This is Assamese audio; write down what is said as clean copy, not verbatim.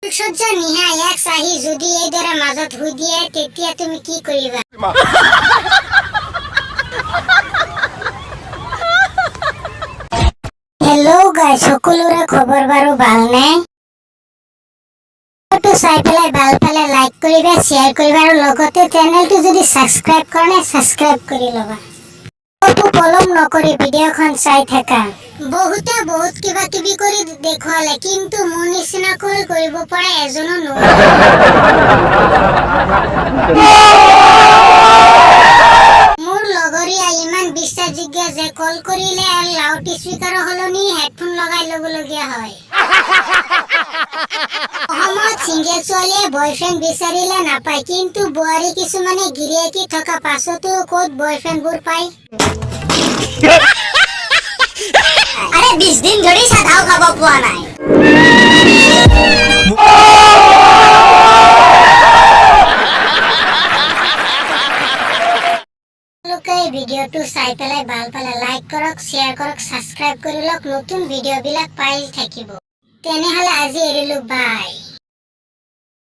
ফুলশয্যা নিশা এক্স আহি যদি এইদৰে মাজত শুই দিয়ে, তেতিয়া তুমি কি কৰিবা? হেল্ল' গাইজ, সকলোৰে খবৰ বাৰু ভালনে? ভিডিঅ'টো চাই পেলাই ভাল পালে লাইক কৰিবা, শ্বেয়াৰ কৰিবা আৰু লগতে চেনেলটো যদি ছাবস্ক্ৰাইব কৰা নাই, ছাবস্ক্ৰাইব কৰি ল'বা। অলপো পলম নকৰি ভিডিঅ'খন চাই থাকা। বহুতে বহুত কিবা কিবি কৰি দেখুৱালে, কিন্তু মোৰ নিচিনাকৈ কৰিব পৰা এজনো নোৱাৰে। মোৰ লগৰীয়া ইমান বিশ্বাসযোগ্য যে কল কৰিলে লাউড স্পীকাৰৰ সলনি হেডফোন লগাই ল'বলগীয়া হয়। অসমত ছিংগল ছোৱালীয়ে বয়ফ্ৰেণ্ড বিচাৰিলে নাপায়, কিন্তু বোৱাৰী কিছুমানে গিৰিয়েকি থকা পাছতো ক'ত বয়ফ্ৰেণ্ডবোৰ পায়? আৰে, 20 দিন ধৰি চাধাও খাব পোৱা নাই। আপোনালোকে এই ভিডিঅ'টো চাই পেলাই ভাল পালে লাইক কৰক, শ্বেয়াৰ কৰক, ছাবস্ক্ৰাইব কৰি লওক, নতুন ভিডিঅ'বিলাক পাই থাকিব। তেনেহ'লে আজি এৰিলো, বাই।